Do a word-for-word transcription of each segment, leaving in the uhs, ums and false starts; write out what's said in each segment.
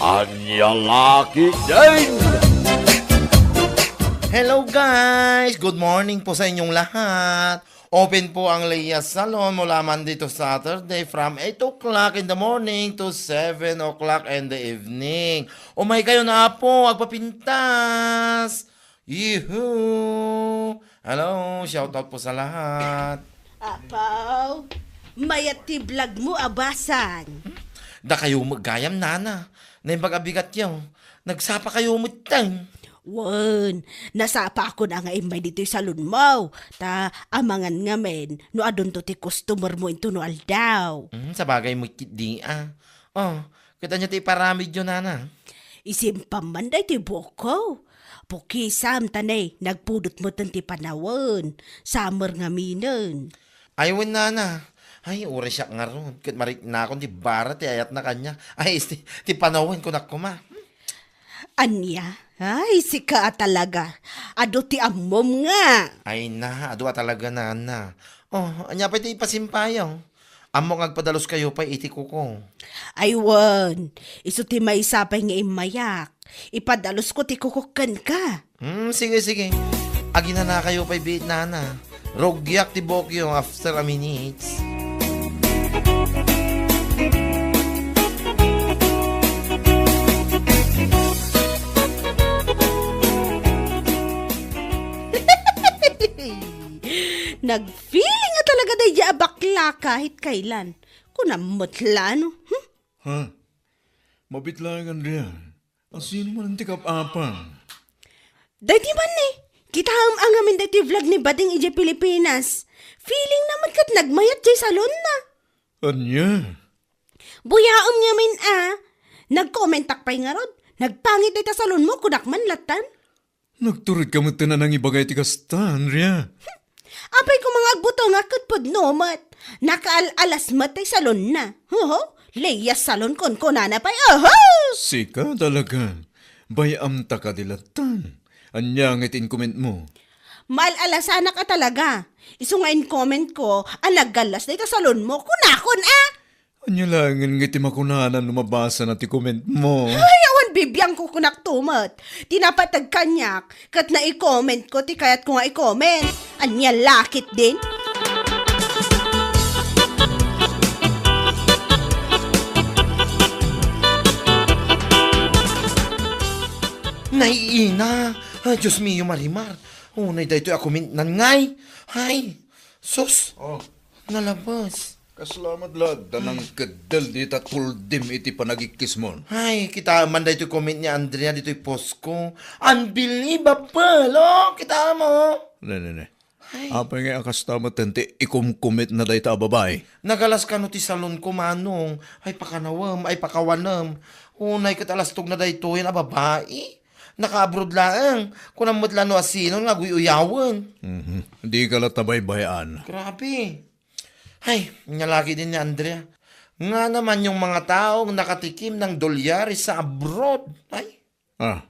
Ania la ketdin! Hello guys! Good morning po sa inyong lahat. Open po ang Leia Salon mula Monday to Saturday from eight o'clock in the morning to seven o'clock in the evening. Umay kayo na po, agpapintas! Yuhu! Hello, shoutout po sa lahat. Apaw, mayat ti vlog mo, Abasan. Dakayo met gayam, nana. Naimbag a bigatyo. Nagsapa kayo met ten. Wen, nasapakon a nga immay ditoy salon mo. Ta, amangan ngamin, no adunto ti customer mo intono aldaw. Hmm, sabagay met ketdi, ah. Oh, ket ania ti iparamidyo, nana? Isimpam man daytoy buokko. Pukisam ta ne, nagpudot metten ti panawen. Summer ngaminen. Ay, wen, nana. Ay, uray siak ngarud. Ket mariknakon ti bara ti ayatna kaniak. Ay, isti, ti panawen kunak koma. Ania? Ay, sika a talaga. Adu ti ammom nga. Ay na, adu a talaga, nana. Oh, ania pay ti ipasimpayo? Ammok nga agpadalus kayo pay iti kuko. Ay wen, isu ti maysa pay nga immayak. Ipadalus ko ti kukok kenka. Hmm, sige, sige. Aginana kayo pay biit, nana. Rugiak ti buokyo after a minutes. Nag-feeling nga talaga daydi a bakla kahit kailan. Kunam met la, no? Hmm? Ha? Mabit laeng, Andrea. Asino man ti kap-apam? Daydi man ni. Kitaem a ngamin daytoy vlog ni Bading idiay Pilipinas. Feeling na met ket nagmayat diay salonna. Ania? Buyaem ngamin a. Nagkomentak pay ngarud. Nagpangit dayta salon mo, kunak man lattan. Nagturedka met a nangibagay ti kasta, Andrea. Apay koma nga agbutengak ket pudno met. Nakaal-alas met ti salonna. Oho, Leia Salon kunkunana pay. Oho! Sika talaga. Bay-am ta kadi lattan. Ania nga ti inkomment mo? Maal-alasanak a talaga. Isu nga inkomment ko a naggallas dayta salon mo. Kunakon a! Ania laengen nga iti makunana no mabasana ti comment mo? Ay, awan bibiangko, kunak to met. Ti napateg kaniak, ket naicomment ko ti kayatko nga icomment. Ania la ketdin? Naiina! Ay, Diyos mio, Marimar. Unay daytoy a comment nan ngay. Ay, sus. Oh. Nalabas. Kasla met la adda nangkeddel dita tuldim iti panagikkismon. Ay, kitaem man daytoy comment ni Andrea ditoy post ko. Unbelievable! Oh, kitaem mo? Ne, ne, ne. Ay. Apay nga a kasta met ti ikumkumitna dayta a babai? Nagalas kano ti salon ko, Manong. Ay, pakanawem, ay, pakawanem. Unay ket alastogna daytoyen a babai. Naka-abroad laeng. Kunam met la no asinon nga aguy-uyawen. Mhm. Dika la tabaybay-an. Grabe. Hay, ania la ketdin ni Andrea. Ngana man yung mga taong nakatikim ng dolyares sa abroad. Ay. Ah.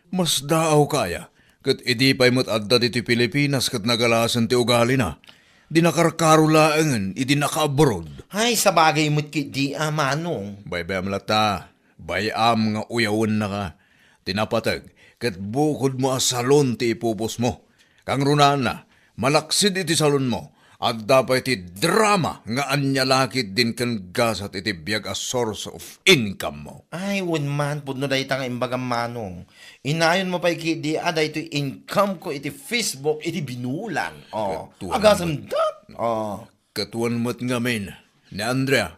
Mas daaw kaya, ket idi pay met adda ditoy Pilipinas ket nagalasen ti ugalina. Di nakarkaro laengen idi naka-abroad. Ay, sabagay met ketdi a, Manong. Baybay-am latta. Bay-am nga uyawennaka. Ti napateg, ket bukodmo a salon ti ipupusmo. Kangrunaan, malaksid iti salonmo, adda pay ti drama nga ania la ketdin ken gasat iti biag a source of income mo. Ay, wen man, pudno dayta nga imbagam, Manong. Inayonmo pay ketdi a daytoy income ko iti Facebook, iti binulan. Oh, agasem dat. Oh. Ket wen met ngamin ni Andrea,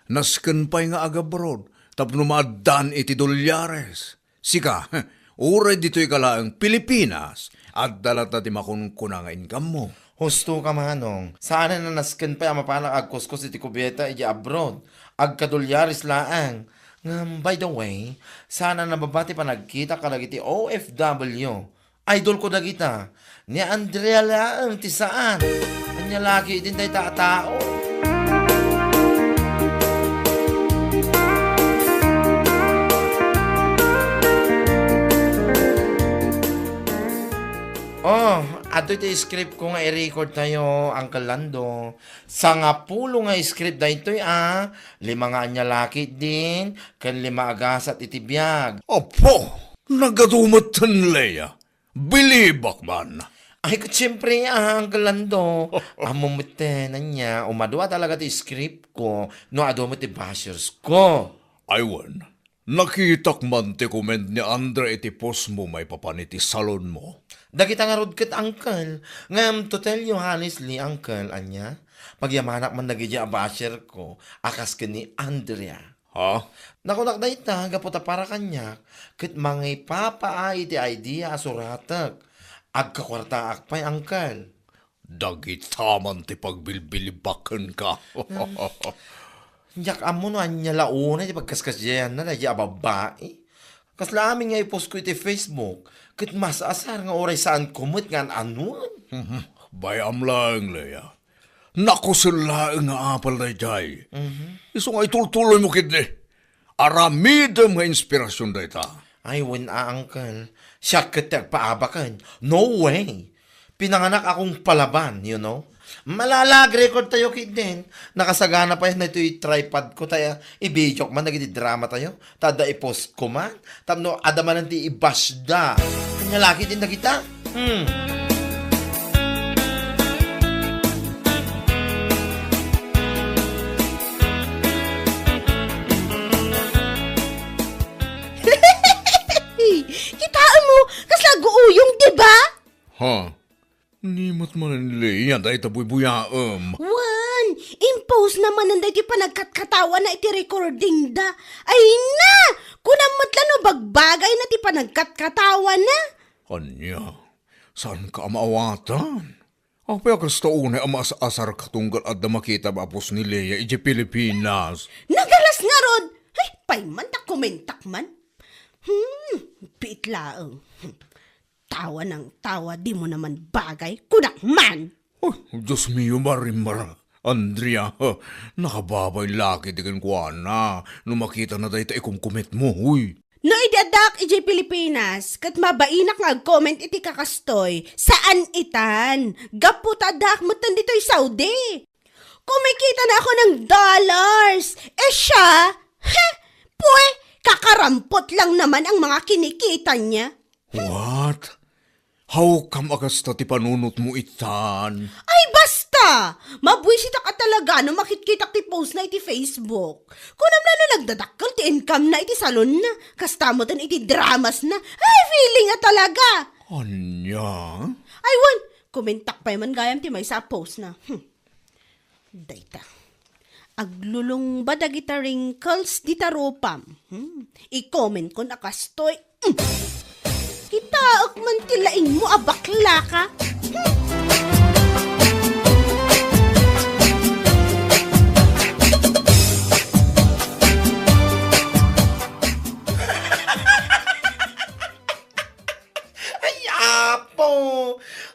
nasken pay nga agabroad tapno maaddaan iti dolyares. Sika, uray ditoy ka laeng Pilipinas, adda latta ti makunkuna nga income mo. Husto ka, Manong. Saan a nasken pay a mapanak agkuskos iti kubeta iti abroad. Agkadolyares laeng. Ngem, by the way, saan a nababa ti panagkita kadagiti O F W. Idol ko dagita. Ni Andrea laeng ti saan. Ania la ketdin dayta a tao. Oh, Adtoy ti script ko nga i-record tayo, Uncle Lando. Sangapulo nga script daytoy, a. Lima nga ania laketdin, ken lima a gasat iti biag. Apo! Nagadu metten, Lea. Bilibak man. Ay, ket siempre, a, Uncle Lando. Ammo metten, ania, umadua talaga ti script ko no adu met ti bashers ko. Ay, wen. Nakitak man ti comment ni Andre iti post mo maipapan iti salon mo. Dagita ngarud ket, Uncle. Ngem to tell you honestly, Uncle, ania, pagyamanak man dagiti a basher ko a kas ken ni Andrea. Ha? Nakunak dayta gapu ta para kaniak ket mangipapaay iti idea a suratek. Agkakuartaak pay, Uncle. Dagita man ti pagbilbilibakenka. Diak ammo no ania la unay ti pagkaskasiayanna daydi a babbai. Kasla amin nga i-post ko iti Facebook, ket mas asar nga uray saanko met nga an-anuan. Mhm. Bay-am laeng, Lea. Nakusel laeng nga apal daydiay. Mhm. Isu nga itultuloy mo ketdi. Aramidem nga inspirasyon dayta. Ay, wen a, Uncle. Siak ket ti agpaabaken. No way. Pinanganak akong palaban, you know. Malala, ag-record tayo ketdin. Nakasagana pay daytoy tripod ko, ta ibidiok man dagiti drama tayo. Ta adda i-post ko man. Tapno adda manen ti i-bash da. Ania laketdin dagita? Hmm. Kitaem mo, kasla aguuyong, di ba? Ha? Ni met manen, Lea, dayta buybuyaem. Wen, i-post na manen daytoy panagkatkatawana iti recording da. Ay na! Kunam met la no bagbagayna ti panagkatkatawana. Ania? Saanka a maawatan? Apay a kasta unay a maas-asarka tunggal adda makitam a post ni Lea idiay Pilipinas? Nagalas ngarud! Ay, pay man ta komentak man. Hmm, biit laeng. Hmm. Tawa nang tawa, dimo naman bagay. Kunak man! Oh, Dios mio, Marimar. Andrea, ha, nakababay la ketdi kenkuana no makitana dayta ikumkumet mo, uy. No idi addaak idiay Pilipinas, ket mabainak nga ag-comment iti kakastoy, saan itan. Gapu ta addaak metten ditoy Saudi. Kumikita na ako ng dollars. Eh siya, he, pwe, kakarampot lang naman ang mga kinikita niya. What? Hawkam a kasta ti panunot mo itan? Ay, basta! Mabuisitak a talaga no makitkitak ti post na iti Facebook. Kunam la no nagdadakkel ti income na iti salon na. Kasta metten iti dramas na. Ay, feeling a talaga! Ania? Ay, wen, komentak pay man gayam ti maysa a post na. Hmm. Dayta. Aglulungba dagita wrinkles dita rupam. Hmm. I-comment kon a kastoy. Hmm. Kitaek man ti laing mo a bakla ka. Hmm. Ay, Apo!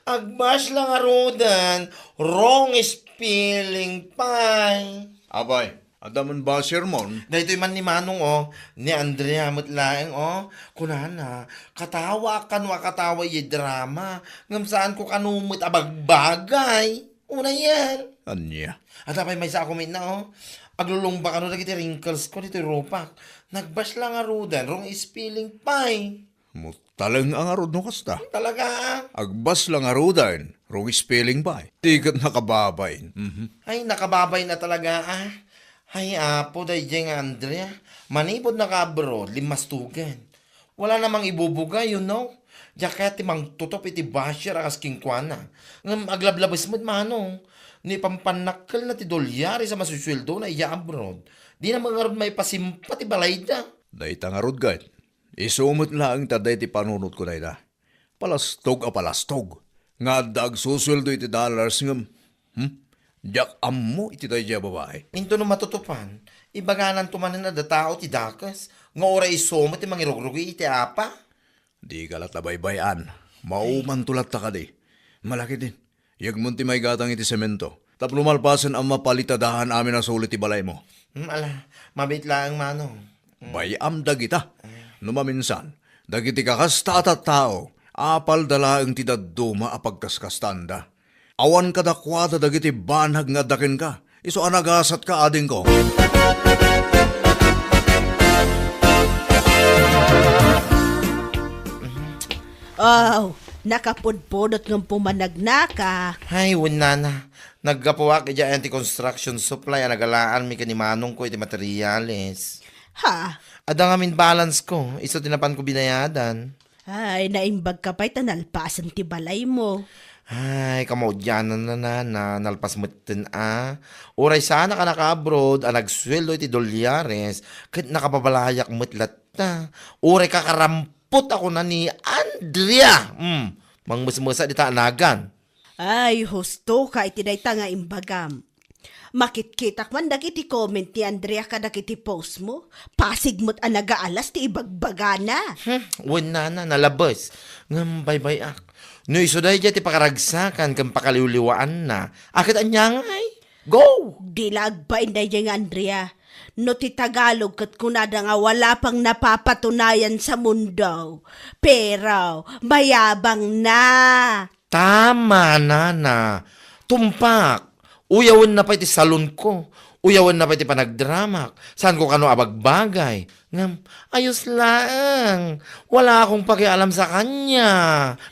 Agbash lang ngaruden. Wrong spelling pay. Apay, adda man ba sermon? Daytoy man ni Manong, oh. Ni Andrea met laeng, oh. Kunana, katawaak kano a katawa idiay drama. Ngem saanko kano met a bagbagay. Unayen. Ania? Adda pay maysa a comment na, oh. Aglulungba kano dagiti wrinkles ko ditoy rupak. Nagbash lang ngaruden, wrong spelling pay. Mutaleng a ngarud no kasta. Talaga, ah. Agbash lang ngaruden, wrong spelling pay. Di ket nakababain. Mhm. Ay, nakababain a talaga, ah. Ay, Apo, daydiay nga Andrea. Manipud naka-abroad, limmastugan. Wala namang ibubuga, you know. Diak kayat ti mangtutop iti basher a kas kenkuana. Ngem aglablabes met, Manong. Ni pampannakkelna ti dolyares a masusueldona idiay abroad, dina met ngarud maipasimpa ti balayda. Dayta ngarud ket, isu met laeng ta daydi panunotko dayta. Palastog a palastog nga adda agsusueldo iti dollars ngem, hmm? Diak ammo iti daydiay a babai. Intono matutupan, ibagananto manen a datao ti dakes nga uray isu met ti mangirugrugi iti apa? Dika latta baybay-an. Maumanto latta kadi. Malakidin. Yegmon ti maigatang iti semento. Tapno malpasen a mapalitadahan amin a suli ti balaymo. Hmm, ala, mabiit laeng, Manong. Hmm. Bay-am dagita. Ay. No maminsan, dagiti kakasta a tattao, Apalda laeng ti dadduma a pagkaskastanda. Awan kadakuada dagiti banag nga adda kenka. Isu a nagasatka, adingko. Aw, nakapudpudot ngem pumanagnaka. Ay, wen, nana. Naggapuak idiay anti-construction supply a nagalaanmi ken ni manongko iti materials. Ha? Adda ngamin balance ko, isu ti napanko binayadan. Ay, naimbag ka pay ta nalpasen ti balaymo. Ay, kamaudiananna, nana, nalpas metten a. Uray saanak a naka-abroad a nagsueldo iti dolyares, ket nakababalayak met latta. Uray kakarampot a kuna ni Andrea. Hmm, mangmesmesa dita a nagan. Ay, husto ka iti dayta nga imbagam. Makitkitak man dagiti comment ni Andrea kadagiti post mo. Pasig met a nagaalas ti ibagbagana. Hmm, wen, nana, nalabes. Ngem baybay-ak. No isu daydiay ti pakaragsakan ken pakaliwliwaanna, a ket ania ngay? Go! Di la agbain daydiay nga Andrea. No ti Tagalog ket kunada nga wala pang napapatunayan sa mundo. Pero mayabang na. Tama, nana. Tumpak. Uyawenna pay ti salonko. Uyawenna pay ti panagdramak. Saanko kano a bagbagay. Ngem, ayos laeng. Wala akong pakialam sa kanya.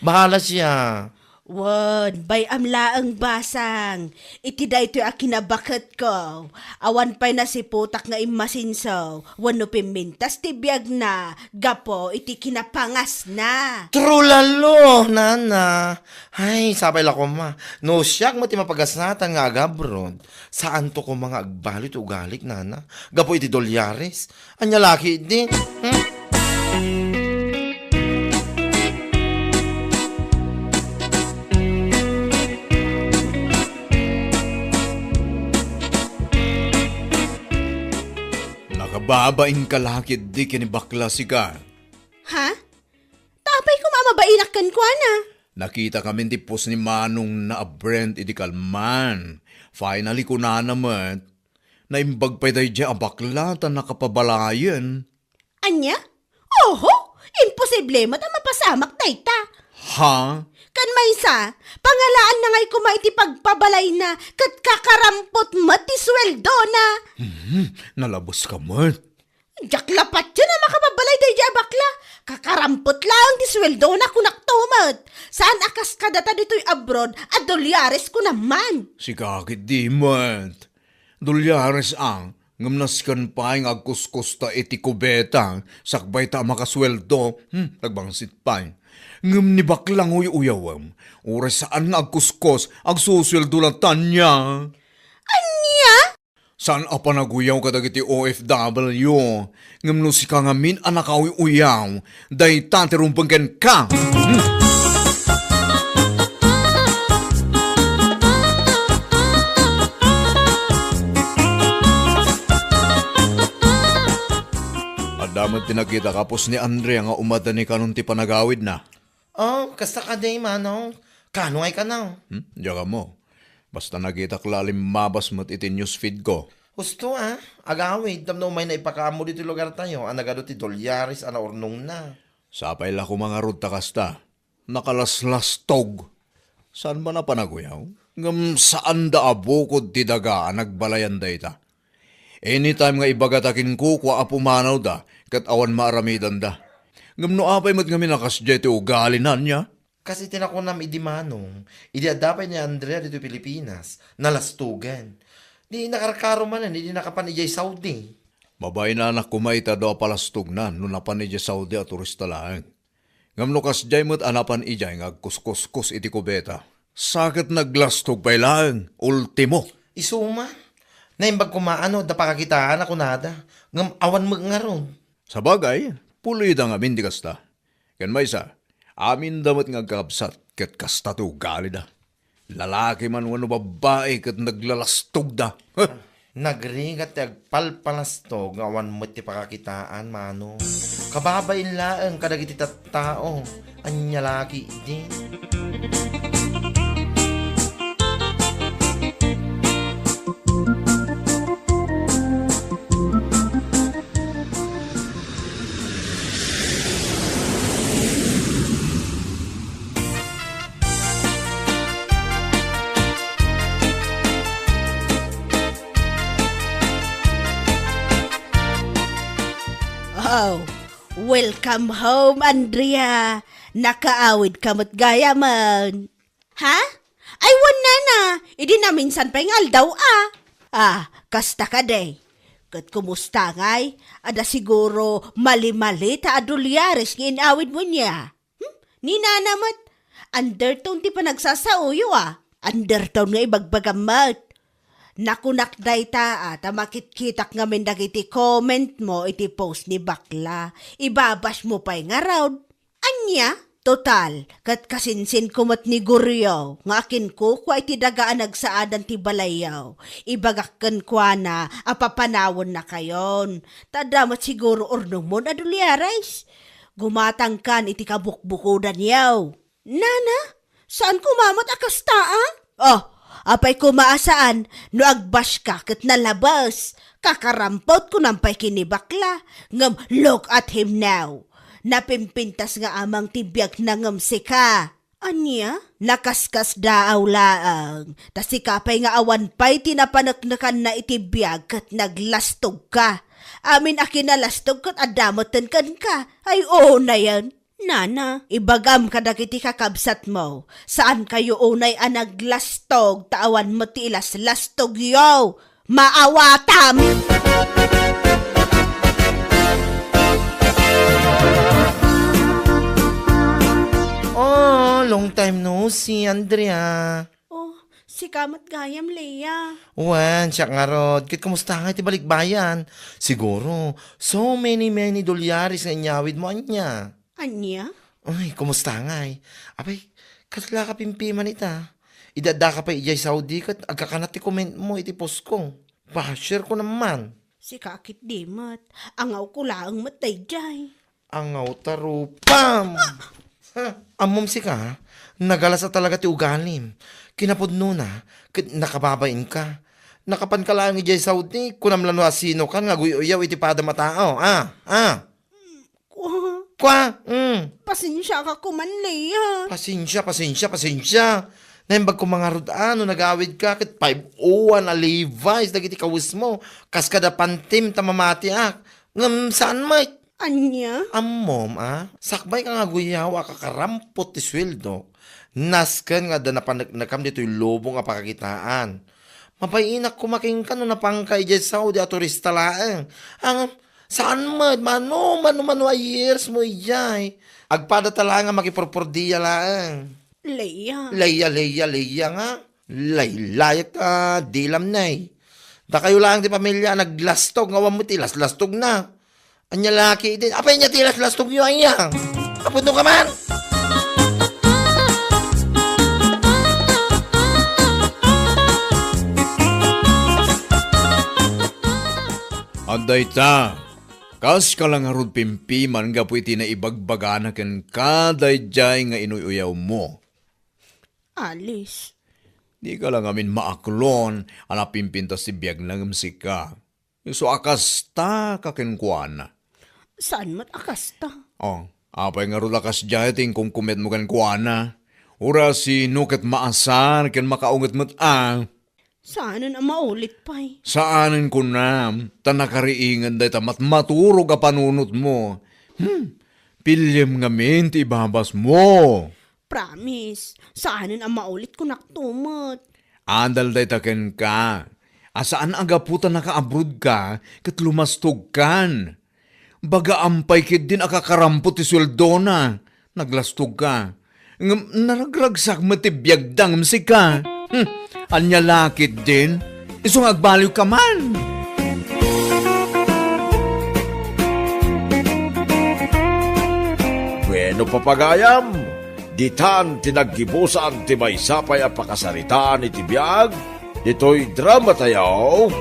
Bahala siya. Wen, bay-am laeng, basang. Iti daytoy a kinabaketko, awan pay nasiputak nga immasinso wenno pimmintas ti biagna gapu iti kinapangasna. Trulalo, nana. Ay, sapay la koma. No siak met ti mapagasatan nga agabroad, saanto koma nga agbalu ti ugalik, nana. Gapu iti dolyares. Ania la ketdi? Hmm? Nakababain ka la ketdi ken ni bakla sika. Ha? Ta apay koma a mabainak kenkuana? Nakitakamin ti post ni manongna a Brent idi kalman. Finally, kunana met, naimbag pay daydiay a bakla ta nakapabalayen. Ania? Oho! Imposible met a mapasamak dayta. Ha? Ken maysa, pangalaanna ngay koma iti pagpabalayna ket kakarampot met ti sueldona. Hmm, nalabes ka met. Diak la patien a makapabalay daydiay a bakla. Kakarampot laeng ti sueldona, kunakto met. Saan a kas kadata ditoy abroad a dolyares kunam man. Sika ketdi met. Dolyares a, ngem nasken pay nga agkuskosta iti kubeta, sakbay ta a makasueldo, hmm, nagbangsit pay. Ngem ni bakla nga uy-uyawem, uray saan nga agkuskos, agsusueldo latta nia. Ania? Saan a panaguyaw kadagiti O F W, ngem no sika ngamin a nakauy-uyaw, dayta ti rumbeng kenka. Hmm. Adda met ti nakita ka post ni Andrea nga umadda ni kanon ti panagawidna. Oh, kasta kadi, manong. Kano ngay kano? Hmm? Diak ammo. Basta nakitak la a limmabas met iti newsfeed ko. Husto a, agawid, tapno umayna ipakaammo ditoy lugartayo a nagadu ti dolyares a naurnongna. Sapay la koma ngarud ta kasta. Nakalaslastog. Saan man a panaguyaw? Ngem saanda a bukod ti daga a nagbalayan dayta. Anytime nga ibagata kenkuana a pumanawda ket awan maaramidanda. Ngem no apay met ngamin a kasdiay ti ugalina nia? Kas iti nakunam idi manong, idi adda pay ni Andrea ditoy Pilipinas, nalastogan. Di nakarkaro manen idi nakapan idiay Saudi. Mabainanak koma ita a palastogna no napan idiay Saudi a turista laeng. Ngem no kasdiay met a napan idiay nga agkuskuskos iti kubeta, sa ket naglastog pay laeng, ultimo. Isu man, naimbag koma no adda pakakitaan a kunada, ngem awan met ngarud. Sabagay, pulida ngamin ti kasta. Ken maysa, aminda met nga agkakabsat ket kasta ti ugalida. Lalaki man wenno babbai ket naglalastogda. Huh! Nagrigat ti agpalpalastog nga awan met ti pakakitaan, manong. Kababain laeng kadagiti tattao. Ania la ketdi? Oh, welcome home, Andrea. Nakaawid ka met gayamen. Ha? Ay, wen, nana. Idi naminsan pay nga aldaw, a. Ah, kasta kadi. Ket kumusta ngay? Adda siguro mali-mali ta a dolyares nga inawid mo nia. Hmm? Ni nana met. Undertone ti panagsasaoyo, a. Undertone nga ibagbagam met. Nakunak dayta, a, ta makitkitak ngamin dagiti comment mo iti post ni Bakla. Ibabash mo pay ngarud. Ania? Total, ket kasinsinko met ni Goryo nga akinkukua iti daga a nagsaadan ti balayyo. Ibagak kenkuana a papanawennakayon. Ta adda met siguro urnongmon a dolyares. Gumatangkan iti kabukbukodanyo. Nana, saan koma met a kasta, a? Oh, apay koma a saan, no agbashka ket nalabes. Kakarampot kunam pay ken ni Bakla, ngem look at him now. Napimpintas nga amang ti biagna ngem sika. Ania? Nakaskasdaaw laeng, ta sika pay nga awan pay ti napaneknekanna iti biag ket naglastogka. Amin a kinalastog ket adda metten kenka. Ay, unayen. Nana, ibagam kadagiti kakabsatmo, saankayo unay a naglastog ta awan met ti ilaslastogyo. Maawatam! Oh, long time no see, Andrea. Oh, sika met gayam, Lea. Wen, siak ngarud. Ket kumusta ngay ti balikbayan? Siguro, so many, many dolyares nga inyawid mo ania. Ania? Uy, kumusta ngay? Apay, kasla ka pimpiman ita? Idi addaka pay idiay Saudi ket agkakanat ti comment mo iti post ko. Basher ko naman. Sika a ketdi met. Angawko laeng met daydiay. Angaw ta rupam! Ha? Ammom sika, nagalas a talaga ti ugalim. Kinapudnona, ket nakababainka. Nakapanka laeng idiay Saudi, kunam la no asinokan nga aguy-uyaw iti padam a tao. Ah, ah. Kua. Kua? Mm. Pasensiaka koman, Lea. Pasensia, pasensia, pasensia. Naimbag ko mangarud a no nagawidka ket five oh one a Levi's dagiti kawesmo. Kas kada pantim ta mamatiak. Ngem saan met? Ania? Ammom, a? Sakbay ka nga aguyaw a kakarampot ti sueldo. Nasken nga adda napaneknekam ditoy lubong a pakakitaan. Mabainak koma kenka no napanka idiay Saudi a turista laeng. Ang, saan met, mano, mano, mano a years mo idiay? Agpada ta laeng a makipurpurdia laeng. Leia. Leia, Leia, Leia nga. Laylayek ta dilam, nay. Dakayo laeng ti pamilia a naglastog nga awan met ti ilaslastogna. Ania la ketdin? Apay ania ti ilaslastogyo, aya? Apuno ka man! Adda ita, kas ka la ngarud pimpiman gapu iti naibagbagana kenka daydiay nga inuy-uyawmo. Alice. Dika la ngamin maaklon a napimpintas ti biagna ngem sika. Isu a kasta ka kenkuana. Saan met a kasta? Oh, apay ngarud a kasdiay ti inkumkumetmo kenkuana? Uray sino ket maasar ken makaunget met a. Saanen a maulit pay. Saanen kunam, ta nakariingen dayta matmaturog a panunotmo. Hmm, piliem ngamin ti ibabasmo. Promise, saanen a maulit kunak to met. Adal dayta kenka, a saan a gapu ta nakaabrodka ket lumastogkan. Bagaam pay ketdin a kakarampot ti sueldona, naglastogka. Ngem naragragsak met ti biagda ngem sika. Hmm, ania la ketdin? Isu nga agbaliwka man. Bueno, papagayam, ditan ti naggibusan ti maysa pay a pakasaritaan iti biag ditoy drama tayo,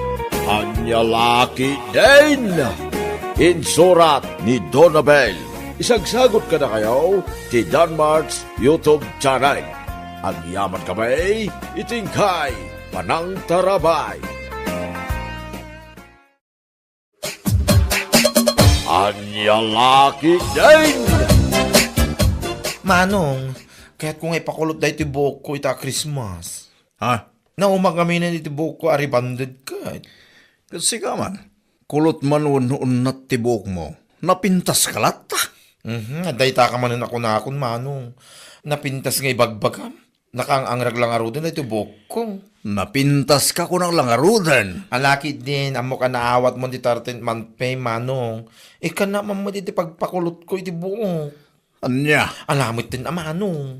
Ania la ketdin? Insurat ni Donabel. Isagsagut kadakayo ti Danmart's YouTube channel. Agyaman kami iti inkay panangtarabay. Ania la ketdin? Manong, kayatko nga ipakulot daytoy buokko ita a Christmas. Ha? Naumak ngaminen iti buokko a rebonded ket. Ket sika man, kulot man wenno unnat ti buokmo. Napintaska latta? Mhm, dayta ka manen a kunakon, Manong. Napintas nga ibagbagam. Nakaang-angrag la ngaruden daytoy buokko. Napintaska kunak la ngaruden. Ala ketdin, ammok a naawatmon ti thirteenth month pay, Manong. Ikkannak man met iti pagpakulotko iti buok. Ania? Ala metten a, Manong.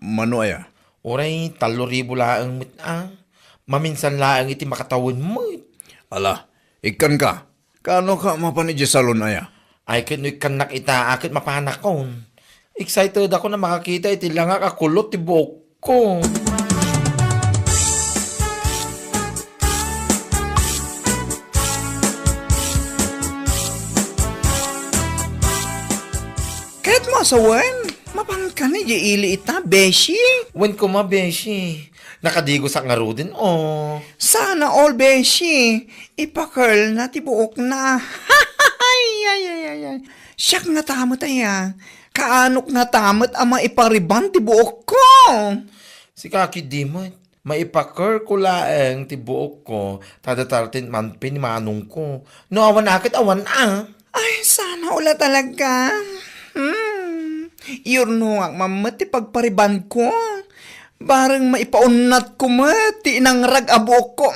Mano aya? Uray tallo ribu laeng met a. Maminsan laeng iti makatawen met. Ala, ikkanka. Kaanoka mapan idiay salon aya? Ay, ket no ikkannak ita, a, ket mapanakon. Excited ako a makakita iti langak a kulot ti buokko. Kayatmo a sawen, mapanka idiay ili ita, beshi? Wen koma, beshi. Nakadigosak ngaruden, o. Sana all, beshi. Ipa-curl na ti buokna. Ay, ay, ay, ay, ay. Siak ngata met aya. Kaanok ngata met a maipa-rebond ti buokko? Sika ketdi met. Maipa-curl ko laeng ti buokko, ta thirteenth month pay ni manongko. No awan a ket awan a. Ay, sana all talaga. Hmm. Iyurnongak man met ti pagpa-rebond ko. Bareng maipaunnatko met ti inangrag a buokko.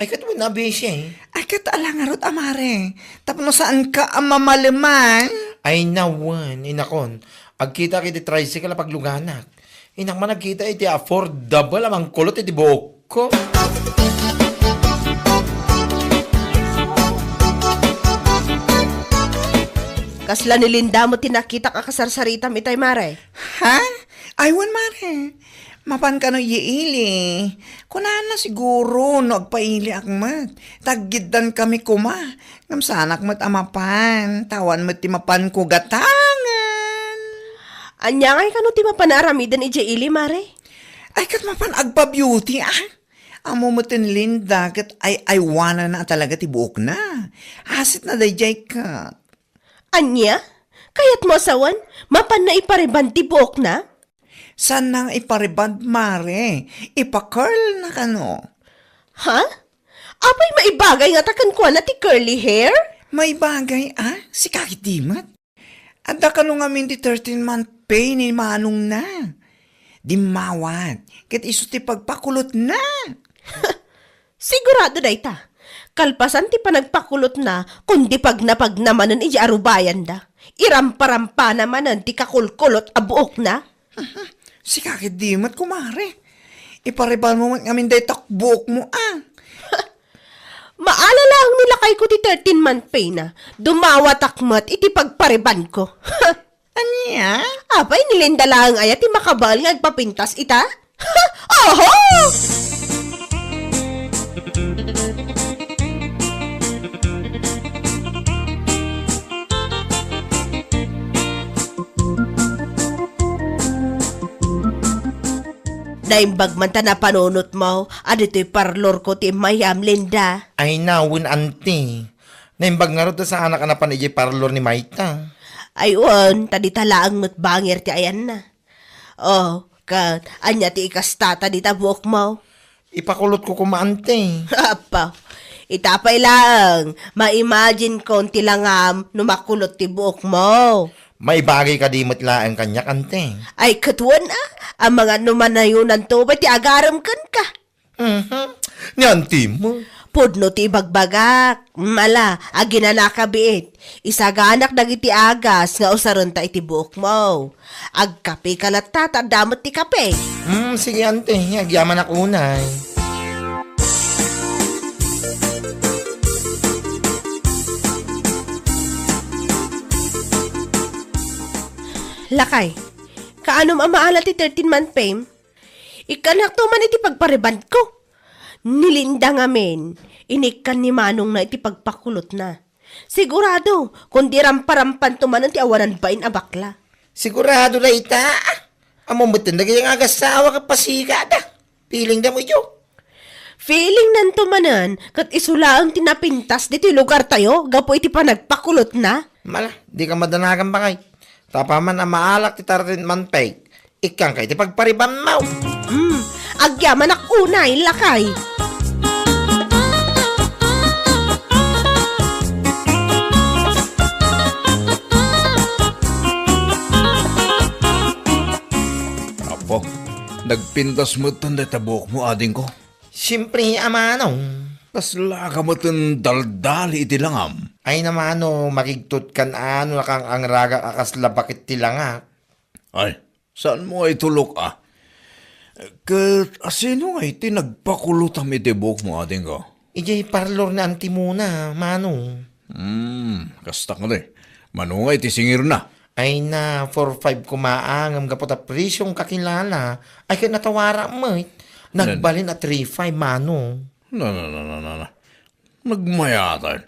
Ay, ket wen a, beshi. Ay, ket ala ngarud a, mare. Tapno saanka a mamaleman. Ay, nawen, inakon. Agkitak iti tricycle a pagluganak. Innak man agkita iti affordable a mangkulot iti buokko. Kasla ni Linda met ti nakitak a kasarsaritam itay, mare? Ha? Ay, wen, mare. Mapan kano idiay ili? Kunana siguro no agpailiak met. Taggiddan kami koma. Ngem saanak met a mapan. Ta awan met ti mapanko gatangen. Ania ngay kano ti mapan a aramiden idiay ili, mare? Ay, ket mapan agpa-beauty, a. Ammo met ni Linda ket ay-aywananna a talaga ti buokna. Asitna daydiay ket. Ania? Kayatmo a sawen, mapanna ipa-rebond ti buokna? Saanna nga ipa-rebond, mare. Ipa-curl na kano. Ha? Apay maibagay ngata kenkuana ti curly hair? Maibagay, a? Sika ketdi met. Adda kano ngamin ti thirteenth month pay ni manongna. Dimmawat, ket isu ti pagpakulotna. Sigurado dayta. Kalpasan ti panagpakulotna, kundi pagnapagna manen idiay arubayanda. Iramparampana manen ti kakulkulot a buokna. Sika ketdi met, kumare. Ipa-rebond mo met ngamin dayta buokmo, a. Maala laeng ni lakayko ti thirteenth month pay na. Dumawatak met iti pagpa-rebond ko. Ania? Apay, ni Linda laeng aya ti makabael nga agpapintas ita? Oho! Naimbag man ta napanunotmo a ditoy parlorko ti immayam, Linda. Ay, nawen, anti. Naimbag ngarud ta saanak a napan idiay parlor ni mayta. Ay, wen, ta dita laeng met bangir ti ayanna. Oh, ket ania ti ikastata dita buokmo? Ipakulotko koma, anti. Appa, ita pay laeng, ma-imagine kon ti langam no makulot ti buokmo. Maibagay kadi met laeng kaniak, anti? Ay, ket wen a, amangan no manayonanto pay ti agarem kenka. Mhm. Ni anti mo. Pudno ti ibagbagak. Mala, aginanaka biit. Isaganak dagiti agas nga usarenta iti buokmo. Agkapeka latta ta adda met ti kape. Hmm, sige, anti. Agyamanak unay. Lakay, kaanom a maala ti thirteen month pay? Ikkannakto man iti pagpa-rebond ko. Ni Linda ngamin, inikkan ni manongna iti pagpakulotna. Sigurado, kundi ramparampanto manen ti awanan bain a bakla. Sigurado dayta. Ammom metten dagiti nga agassawa ket pasigada. Feeling da mo idiay. Feeling nanto manen, ket isu laeng ti napintas ditoy lugartayo gapu iti panagpakulotna. Mala, dika madanagan, bakay. Ta apaman a maalak ti thirteen month pay, ikkanka iti pagpa-rebond mo. Hmm, agyamanak unay, lakay. Nagpintas metten dayta buokmo, adingko. Siempre a manong. Kaslaka metten daldali iti langam. Ay na manong, makigtutkan a no nakangragak a kasla bakit ti langak. Ay, saanmo nga itulok a? Ket asino nga iti nagpakulotam iti buokmo, adingko? Idiay parlor ni Auntie Mona, manong. Hmm, kasta kadi. Mano nga iti singirna? Ay na, four five koma a, ngem gapu ta presyong kakilala, ay ket natawara met. Nagbalin a three five, manong. Na, na, na, na, na, na. Nagmayatan.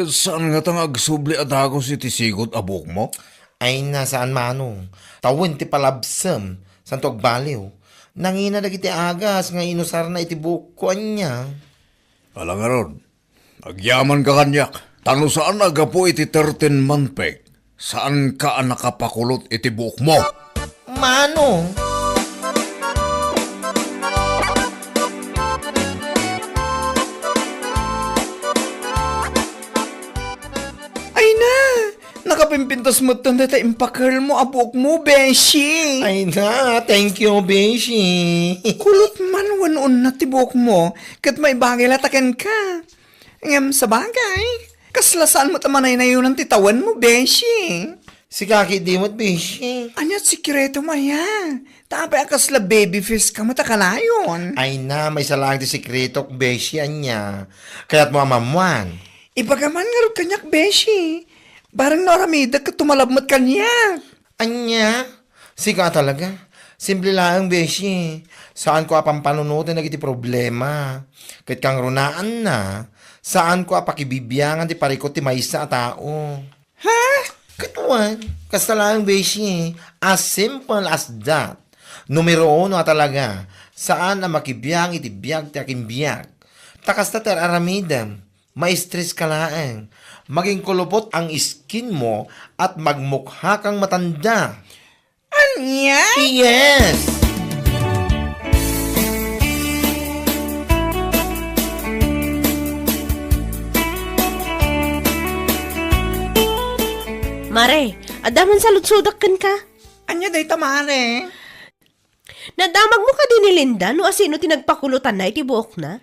Saan ngata nga agsubli a dagus iti sigut a buokmo? Ay na, saan manong. Tawen ti palabsem, santo agbaliw. Nangina dagiti agas nga inusarna iti buokko, ania. Ala ngarud, agyamanka kaniak, ta no saan a gapu iti thirteen month pay, saanka a nakapakulot iti buokmo. Mano? Ay na! Nakapimpintas metten dayta impakelmo a buokmo, beshi! Ay na, thank you, beshi! Kulot man wenno unat ti buokmo, ket maibagay la ta kenka. Ngem sabagay, kasla saan met a manaynayonan ti tawenmo, beshi. Sika ketdi met, beshi. Ania ti sekretom aya? Ta apay a kasla baby face ka met a kanayon? Ay na, maysa laeng ti sekretok, beshi, ania. Kayatmo a maammuan? Ibagam man ngarud kaniak, beshi. Bareng no aramidek ket tumalab met kaniak. Ania? Sika a talaga. Simple laeng, beshi. Saanko a pampanunoten dagiti problema. Ket kangrunaanna, saanko a pakibibiangan ti parikut ti maysa a tao. Ha? Ket wen, kasta laeng, beshi. As simple as that. Numero uno a talaga, saan a makibiang iti biag ti akinbiag. Ta kasta ti ar-aramidem. Ma-stress ka laeng. Maging kulupot ang skin mo at magmukha kang matanda. Ania? Yes! Mare, adda man saludsodak kenka. Ania dayta, mare? Nadamagmo kadi ni Linda no asino ti nagpakulotanna iti buokna?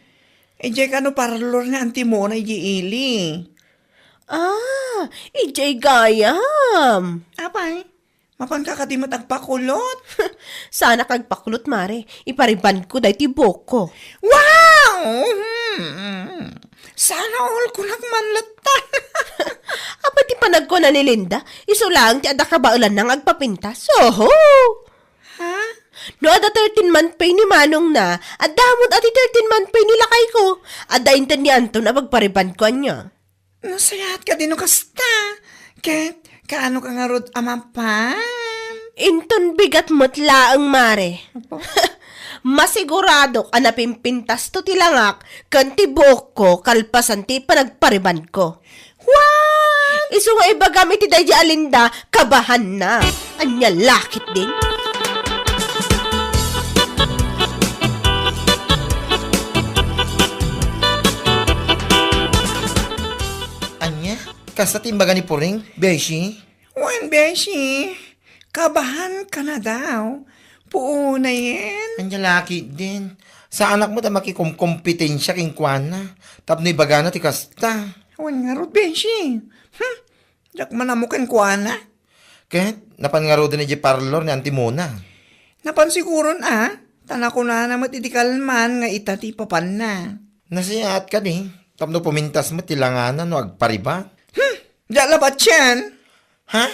Idiay kano parlor ni Auntie Mona idiay ili. Ah, idiay gayam. Apay, mapanka kadi met agpakulot? Saanak agpakulot, mare. Iparibandko daytoy buokko. Wow! Hmm. Sana all kunak man latta. Apay ti panagkuna ni Linda, isu laeng ti adda kabaelanna nga agpapintas. Oho! Ha? No adda thirteen month pay ni manongna, adda met a ti thirteen month pay ni lakayko. Adda inted ni Anton a pagparibandko ania. Nasayaat kadi no kasta. Ket, kaano ka ngarud a mapan? Inton bigat met laeng, mare. Apo? Masiguradok a napimpintasto ti langak ken ti buokko kalpasan ti panagparibandko. What? Isu nga ibagam iti daydi a Linda, kabahanna. Ania la ketdin? Ania? Kasta ti imbaga ni Puring, beshi? Wen, beshi. Kabahan ka na daw. Puonayen. Ania la ketdin. Saanak met a makikomkompetensia kenkuana. Tapno ibagana ti kasta. Wen ngarud, beshi. Hmm. Diak man ammo kenkuana. Ket, napan ngaruden idiay parlor ni Auntie Mona? Napan siguron a. Ta nakunana met idi kalman nga ita ti ipapanna. Nasayaat kadi. Tapno pumintas met ti langana no agpariba. Hmm. Diak labat sian. Ha?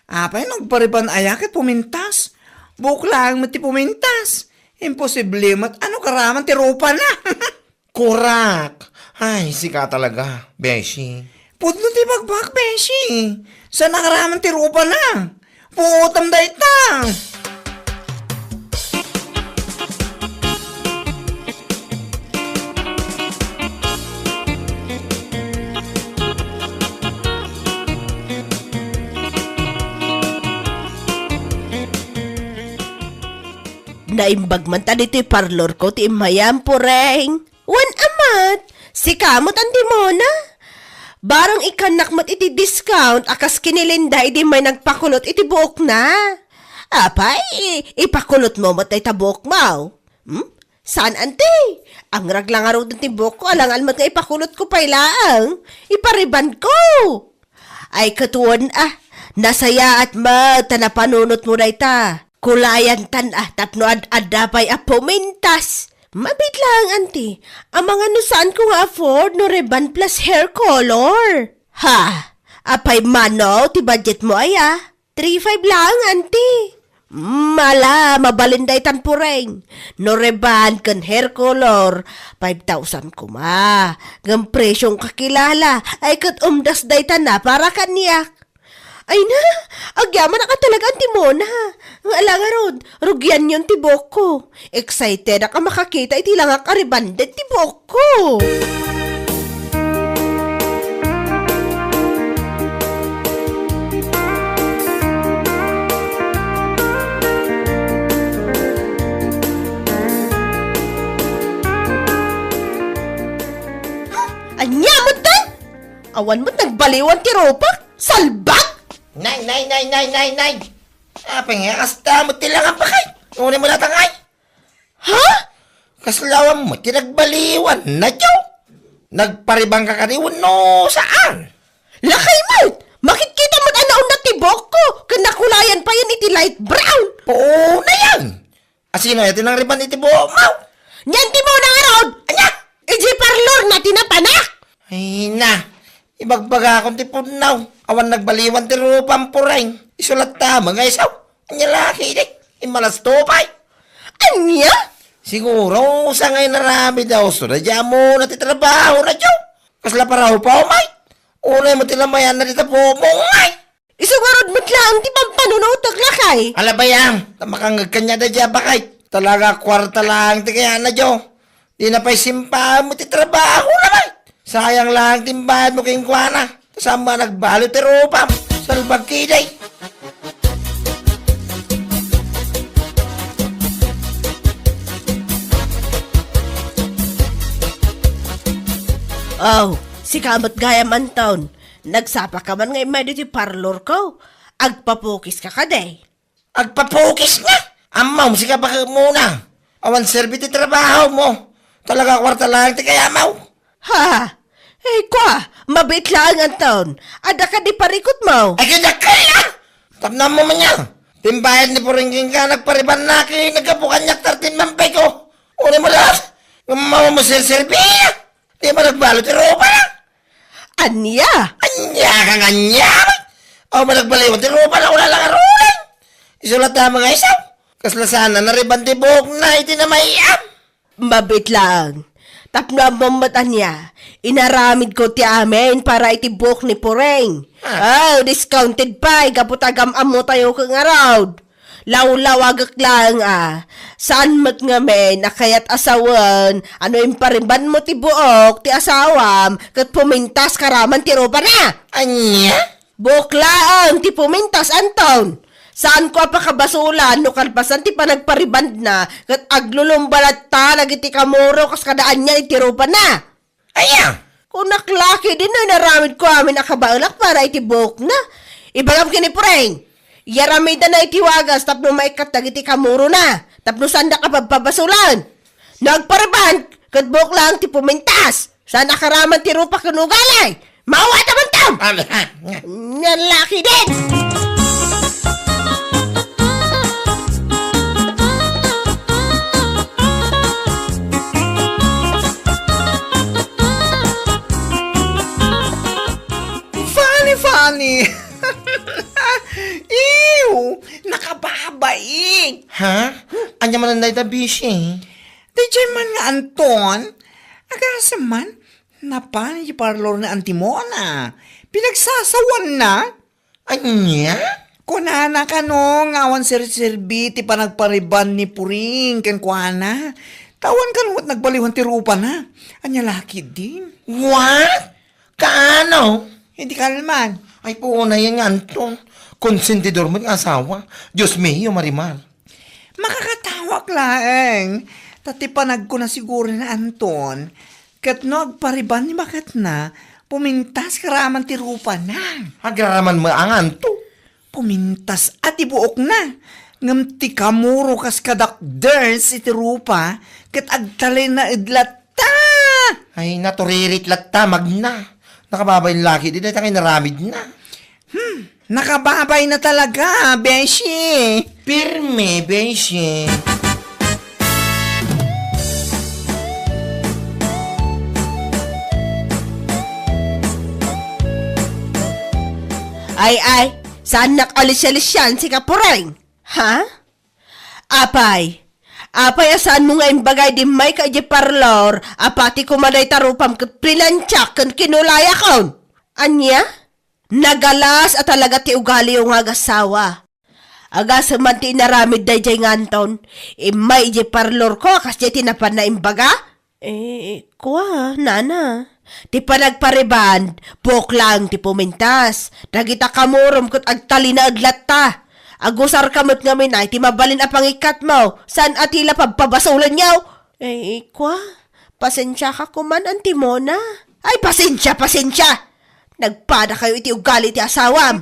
Apay, nagpariban aya ket pumintas? Buok laeng met ti pumintas. Imposible met a no karaman ti rupana. Kurak! Ay, sika talaga, beshi. Pudno ti bagbak, beshi. Saan a karaman ti rupana? Puotam dayta. Naimbag man ta ditoy parlor ko ti immayam, Pureng. Wen a met, sika met, Auntie Mona. Barang ikkannak met iti discount a kas ken ni Linda idi immay nagpakulot iti buokna. Apay, i-, ipakulotmo met dayta buokmo? Hmm? Saan, anti? Angrag la ngaruden ti buokko, alangan met nga ipakulotko pay laeng. Iparibanko. Ay, ket wen, a, nasayaat met ta napanunotmo dayta. Kulayantan, a, tapno ad-adda pay a pumintas. Mabiit laeng, anti. Amangan no saanko nga afford no rebond plus hair color. Ha? Apay mano ti budgetmo, aya? Three five laeng, anti. Mala, mabalin daytan, Pureng. No rebond ken hair color, five thousand koma. Ngem presyong kakilala, ay ket umdas daytan a para kaniak. Ay na, agyamanak a talaga, Anti Mona. Ala ngarud, rugianyon ti buokko. Excited ak a makakita iti langak a rebonded ti buokko. Ania met dayta? Awan met nagbaliwan ti rupak? Salbag! Nay, nay, nay, nay, nay, nay! Apay nga kasta met ti langak, bakay? Uray mo datang, ay? Ha? Kaslawan mo ti nagbaliwan na, Joe? Nagparibangka kadi wenno saan? Lakay met! Makitkita met a naunat ti buokko, ken nakulayan payen iti light brown. Oo na yan! Asino aya ti nangrebond iti buokmo? Ni Anti Mona ngarud! Ania? Idiay parlor na ti napanak! Ay na, ibagbagakon ti pudno. Awan nagbaliwan ti rupam, Pureng. Isu latta met nga isu. Ania la ketdi? Immalas to pay. Ania? Siguro, sa nga inaramid a usto, daydiay ammo na ti trabaho na, Joe. Kasla paraw pa, umay. Uray mo ti lamayan na dita buokmo, umay. Isu ngarud met laeng ti pampanunotek, lakay. Ala, bay, a, ta makangngeg kaniada daydiay a bakay. Talaga, kuarta laeng ti kayatna, Joe. Dina pay simpaen met ti trabaho na, bay. Sayang laeng ti imbayadmo kenkuana. Ta saan met a nagbalud ti rupam. Salbag ketdi. Aw, sika met gayam, Anton. Nagsapaka man nga immay ditoy parlorko. Agpapukiska kadi? Agpapukis nga? Ammom, sika, baket mo na. Awan serbi ti trabaho mo. Talaga, kuarta laeng ti kayatmo. Ha? Ay, kua, mabiit laeng, Anton. Adda kadi parikutmo? Ay, kaya kaya! Tapno ammo man aya. Ti imbayad ni Pureng kenka, nagparibandna ket naggapu kaniak, thirteen man pay ko. Uray mo la. Ngem awan mo serserbi. Di man nagbalud ti rupana. Ania? Ania kang ania? Awan man nagbaliwan ti rupana, wala lang arulan. Isu latta met nga isu. Kasla saan a narebond ti buokna iti namay-am. Mabiit laeng. Tapno ammom met ania, inaramidko ti amin para iti buok ni Pureng. Ah. Oh, discounted pay, gapu ta agam-ammotayo ket ngarud. Lawlawagek laeng a, saan met ngamin a kayat a sawen a no imparibandmo ti buok ti asawam ket pumintaska raman ti rupana? Ania? Buok laeng ti pumintas, Anton. Saanko a pakabasolan no kalpasan ti panagparibandna ket aglulumba latta dagiti kamuro kas kada ania iti rupana. Aya? Kunak la ketdin no inaramidko amin a kabaelak para iti buokna. Ibagam ken ni Pureng, iyaramidanna iti wagas tapno maikkat dagiti kamurona, tapno saanda a pabpabasolan. No agpariband, ket buok laeng ti pumintas. Saan a karaman ti rupa ken ugali? Mawat a bantam! Amen. Nga laki din! Funny, funny! Ew! Nakababain! Ha? Anya man dayta, Bishi? Daydiay man nga Anton, agasem man, napan iti parlor ni Anti Mona. Pinagsasawanna. Ania? Kunana kano nga awan serserbi ti panagpariband ni Puring kenkuana. Ta awan kano met nagbaliwan ti rupana. Ania la ketdin? What? Kaano? Hindi kalman. Ay, punayen nga Anton. Konsentidor met nga asawa. Dios mio, Marimar. Makakatawak laeng. Ta ti panagkuna siguro ni Anton, ket no agpariband ni baketna, pumintas karaman ti rupana. Agraraman met nga Anton. Pumintas a ti buokna. Ngem ti kamuro kas kadakders iti rupa, ket agtalinaed latta. Ay, naturirit latta, magna. Nakababain laki, di dayta nga inaramidna. Hmm, nakababay na talaga, beshi. Pirme, beshi. Ay, ay, saan nak alis-alisan si Kapureng? Ha? Apay, apay a saanmo nga imbagay di mayka idiay parlor a pati koma dayta rupam ket plinansiak ken kinulayakon? Ania? Nagalas a talaga ti ugaliyo nga agasawa. Agasem man ti inaramid daydiay nga Anton, immay idiay parlorko a kasdiay ti napanna imbaga? Eh, kua, nana. Ti panagpariband, buok laeng ti pumintas. Dagita kamurom ket agtalinaed latta. Agusarka met ngamin ay ti mabalin a pangikkatmo. Saan a ti la pabpabasolenyo? Eh, kua, pasensiaka koman, Anti Mona. Ay, pasensia, pasensia! Nagpadakayo iti ugali ti asawam.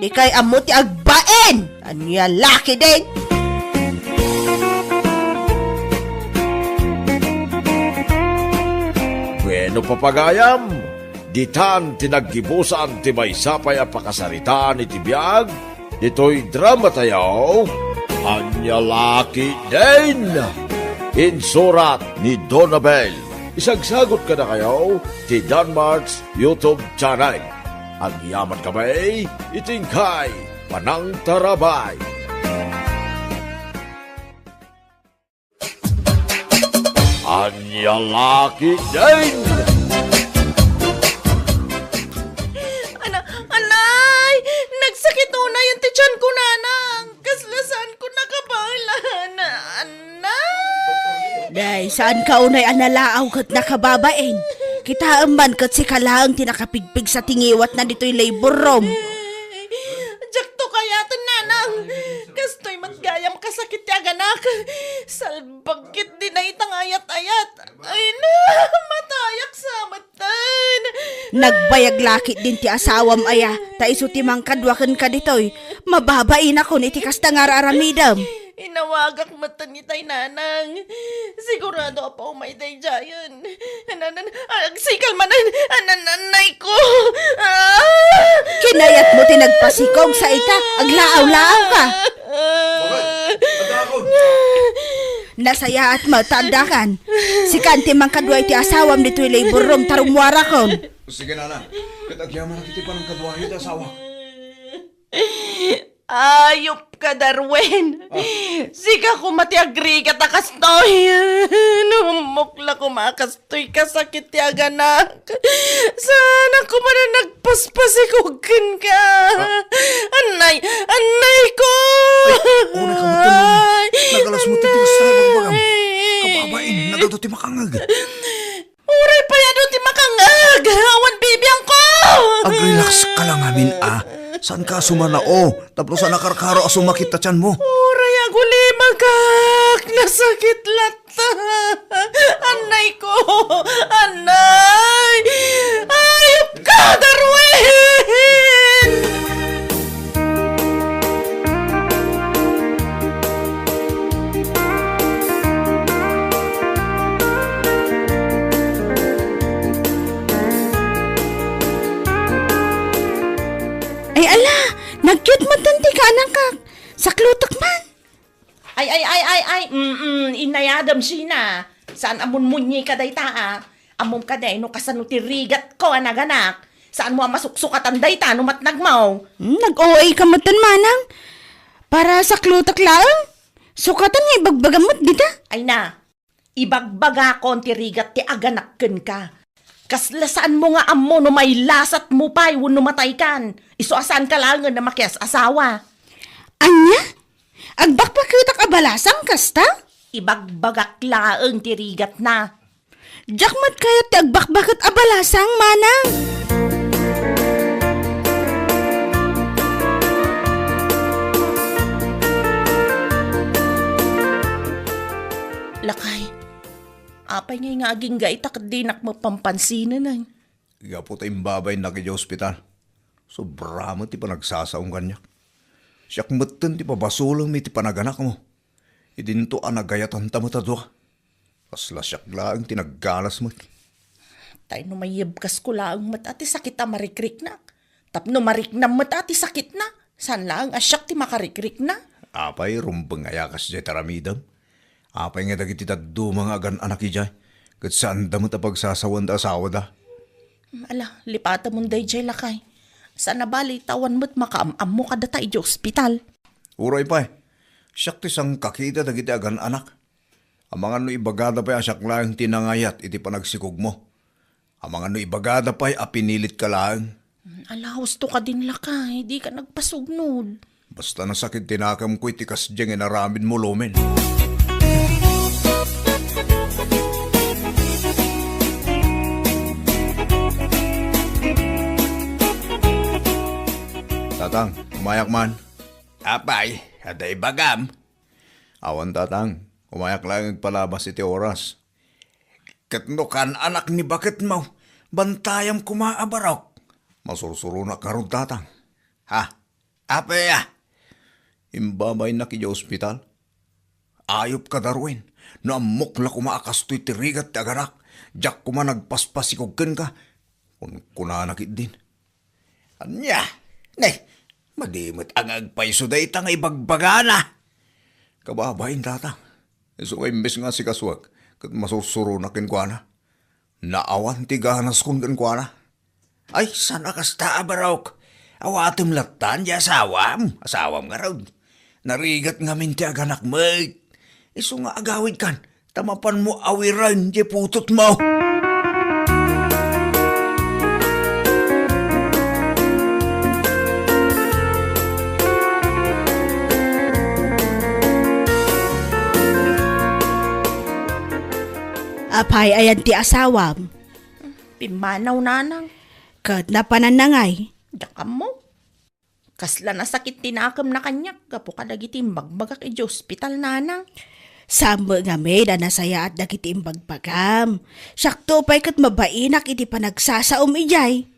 Dikay ammo ti agbain. Ania laki din? Bueno, papagayam, ditan ti naggibusan ti maysa pay a pakasaritaan iti biag ditoy drama tayo, Ania Laki Din. Insurat ni Donabel. Isagsagot kadakayo ti Danmart's YouTube channel. Agyaman kami iti inkay panangtarabay. Ania Laki Din! Ana-, anay! Nagsakit unay ti tiyan ko, nanang! Kasla saan ko nakabaelan, anay! Day, saanka unay a nalaaw ket nakababain? Kitaem man ket sika laeng ti nakapigpigsa ti ngiwatna ditoy labor room. Diakto kayaten, nanang. Kastoy met gayam kasakit ti aganak. Salbag ket di dayta nga ayat-ayat. Ay na, matayak sa met. Nagbayag lakit din ti asawam aya, ta isu ti mangkadua kenka ditoy. Mababainakon iti kasta nga ar-aramidem. Inawagak metten itay, nanang. Sigurado a paumay daydiayen. Anan, agsikal manen. Anan, anay ko. Ah! Kinayatmo ti nagpasikog sa ita, aglaaw-laaw ka. Bakit? Adda akon. Nasayaat met ta addakan. Sikan ti mangkadua iti asawam ditoy labor room ta rummuarakon. Sige, nana. Ket agyamanak iti panangkaduayo iti asawa. Ayop ka, Darwin. Ah. Sika koma ti agrigat a kastoy. Naumok la koma a kas- Toy kasakit ti aganak. Saan a koma a nagpaspasikog kenka. Ah. Annay, annay ko! Ay, unay ka, Mutulong. Ay, nagalas mo ti annay. Kababain, nagadu ti makangag. Uray pay adu ti makangag. Awan bibiang ko. Ag-relax ka lang amin, ah. Saan ka sumanao? Tapno saan a karkaro a sumakit ta tiyan mo. Uray agulimagak. Nasakit lat Annay ko! Annay! Ayop ka, Darwin! Ay, ala! Nagyot met ti kaanakak! Saklutak man! Ay, ay, ay, ay, ay, mm, inayadem, Sheena. Saan a munmunyi ka dayta, a? Ammom kadi no kasano ti rigat ko a naganak? Saan mo a masuksukatan dayta no matnag mo? Hmm, nag-O A ka metten, manang. Para saklutak laeng. Sukatan nga ibagbagam met dita. Ay na, ibagbagakon ti rigat ti aganak kenka. Kasla saan mo nga ammo no mailasat mo pay wenno mataykan. Isu a saan ka laengen a makias-asawa. Ania? Agbakbaketak a balasang kasta? Ibagbagak laeng ti rigatna. Diak met kayat ti agbakbaket a balasang, manang. Lakay, apay ngay nga agingga ita ket dinak mapampansinan, ay? Gapu ta imbabainnak idiay ospital, sobra met ti panagsasaong kaniak. Siak metten ti pabasolem iti panaganakmo. Idinto a nagayatanta met a dua. Kasla siak laeng ti nagganas met. Tay no mayebkasko laeng met a ti sakit a marikriknak. Tapno mariknam met a ti sakitna, saan laeng a siak ti makarikrikna. Apay, rumbeng aya kasdiay ti aramidem? Apay nga dagiti dadduma nga agan-anak idiay, ket saanda met a pagsasawan da asawada? Ala, lipatemon daydiay, lakay. Saan a bali ta awan met makaam-ammo kadata idiay ospital. Uray pay, siak ti sangkakita dagiti agan-anak. Amangan no ibagada pay a siak laeng ti nangayat iti panagsikogmo. Amangan no ibagada pay a pinilitka laeng. Ala, husto kadin, lakay, dika nagpasugnod. Basta nasakit ti nakemko iti kasdiay nga inaramidmo, Lumen. Tatang, umayak man. Apay, adda ibagam? Awan, Tatang. Umayak laeng agpalabas iti oras. Ket no kaan-anak ni baketmo, bantayam koma a barok. Masursuronak ngarud, Tatang. Ha? Apay a? Imbabainnak idiay ospital. Ayup kada ruin. No ammok la koma a kastoy ti rigat ti aganak, diak koma nagpaspasikog kenka. Kunkunana ketdin. Ania? Ne, madi met a nga agpayso dayta nga ibagbagana. Kababain, Tatang. Isu nga imbes nga asikasuak, ket masursuronak kenkuana. Naawan ti ganaskon kenkuana. Ay, saan a kasta a barok? Awatem lattan ti asawam. Asawam ngarud. Narigat ngamin ti aganak met. Isu nga agawidkan, ta mapanmo awiren ti putotmo. Apay, ayan ti asawam? Pimmanaw, nanang. Ket napananna ngay? Diak ammo. Kasla nasakit ti nakemna kaniak gapu kadagiti imbagbagak idiay ospital, nanang. Saan met ngamin a nasayaat dagiti imbagbagam. Siakto pay ket mabainak iti panagsasaom idiay.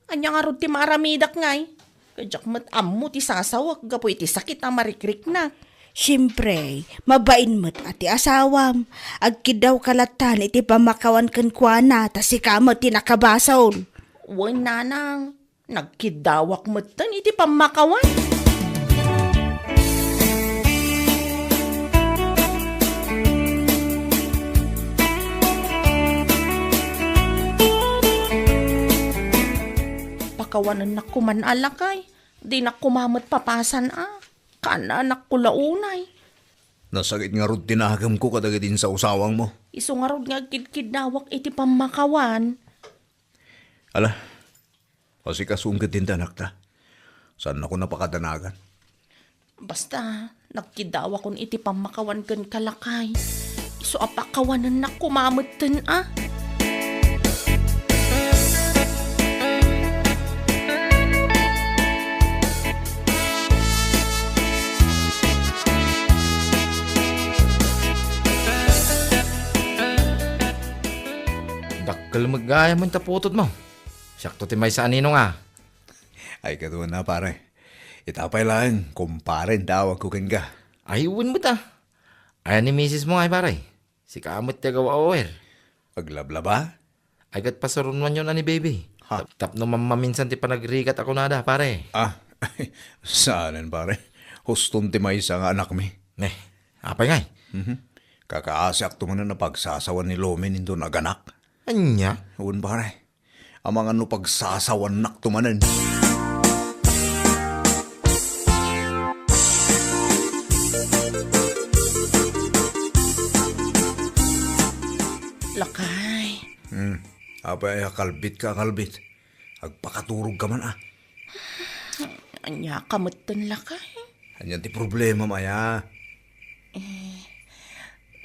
Ania ngarud ti maaramidak ngay? Ket diak met ammo ti sasawek gapu iti sakit a marikriknak. Siempre, mabain met a ti asawam. Agkiddawka lattan iti pammakawan kenkuana, ta sika met ti nakabasol. Wen, nanang. Nagkiddawak metten iti pammakawan. Pakawanennak koman a lakay. Dinak koma met papasan a. Kaanakko la unay. Nasakit ngarud ti nakemko kadagiti insawsawangmo. Isu ngarud nga agkidkiddawak iti pammakawan. Ala, asikasuon ketdin ti anakta. Saannakon a pakadanagan. Basta, nagkiddawakon iti pammakawan kenka, lakay. Isu a pakawanennak koma metten a. Dakkel met gayam ta putotmo. Siakto ti maysa a ninong a. Ay, kaduana, pare. Ita pay laeng, kumpare, ti awagko kenka. Ay, wen met a. Ayan ni misismo ngay, pare? Sika met ti agaw-awer. Aglablaba? Ay, ket pasuronuanyon a ni baby. Ha? Tap-, tapno mammaminsan ti panagrigat a kunada, pare. Ah, saanen, pare. Huston ti maysa nga anakmi. Ne, apay ngay? Mhm. Kakaasiakto manen a pagsasawan ni Lomen inton aganak. Ania? Wen, pare. Amangan no pagsasawannakto manen. Lakay. Hmm. Apay a kalbitka, kalbit? Agpakaturogka man a. Ania ka metten, lakay? Ania ti problemam aya? Eh,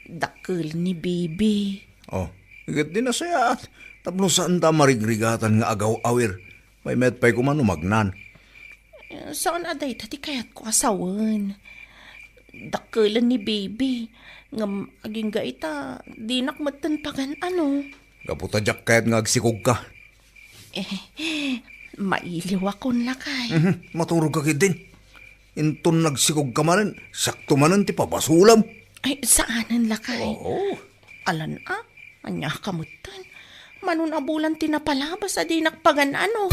dakkel ni baby. Oh, ket di nasayaat. Tapno saanta marigrigatan nga agaw-awer. Maymayat pay koma no magnan. Eh, saan a dayta ti kayatko a sawen. Dakkelen ni baby. Ngem agingga ita, dinak metten pagan-ano. Gapu ta diak kayat nga agsikogka. Eh, mailiwakon, lakay. Mhm, maturogka ketdin. Inton nagsikogka manen, siakto manen ti pabasolem. Ay, saanen lakay. Oo. Alan a, ania ka metten? Mano a bulan ti napalabas a dinak pagan-ano.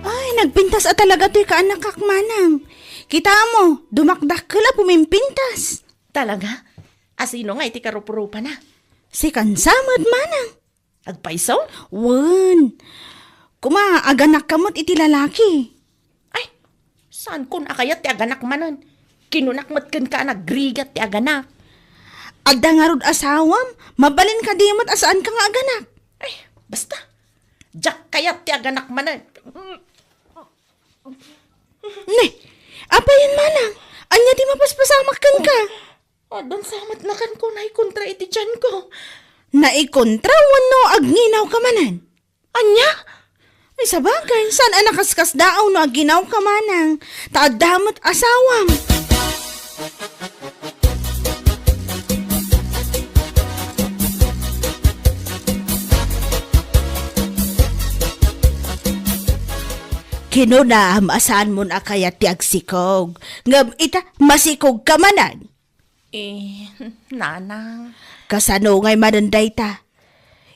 Ay, nagpintas a talaga toy kaanakak, manang. Kita mo, dumakdakkel a pumimpintas. Talaga? Asino nga iti karuprupana? Sikan sa met, manang. Agpayso? Wen. Kuma, aganakka met iti lalaki. Ay, saankon a kayat ti aganak manen. Kinunak met kenka a nagrigat ti aganak. Adda ngarud asawam, mabalin kadi met a saanka nga aganak. Ay, basta. Diak kayat ti aganak manen. Ne, apayen, manang? Ania ti mapaspasamak kenka? Addan sa met nakanko naikontra iti tianko. Naikontra wenno agnginaw ka manen? Ania? Ay, sabagay, saan a nakaskasdaaw no agnginaw ka manang? Ta adda met asawam. Kinunam a saanmon a kayat ti agsikog, ngem ita, masikog ka manen. Eh, nanang. Kasano ngay manen dayta?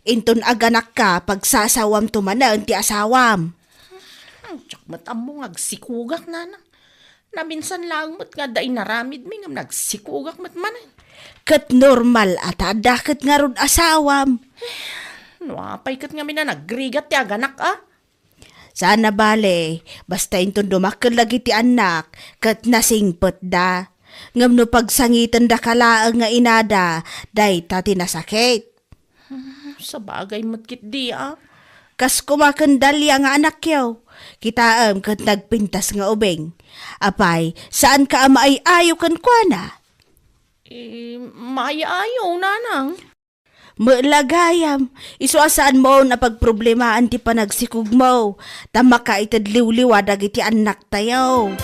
Inton aganakka, pagsasawamto manen ti asawam. Hmm, diak met ammo nga agsikogak, nanang. Naminsan laeng met nga adda inaramidmi ngem nagsikogak met manen. Ket normal a ta adda ket ngarud asawam. No apay ket ngamin a nagrigat ti aganak, a? Saan a bale, basta inton dumakkel dagiti annak, ket nasingpetda. Ngem no pagsangitendaka laeng nga inada, dayta ti nasakit. Hmm, sabagay met ketdi, a. Kas koma ken Dalia nga anakyo, kitaem ket nagpintas nga ubing. Apay, saanka a maay-ayo kenkuana? Eh, maay-ayo, nanang. Met la gayam, isu a saanmo a pagproblemaan ti panagsikogmo, ta makaited liwliwa dagiti annaktayo.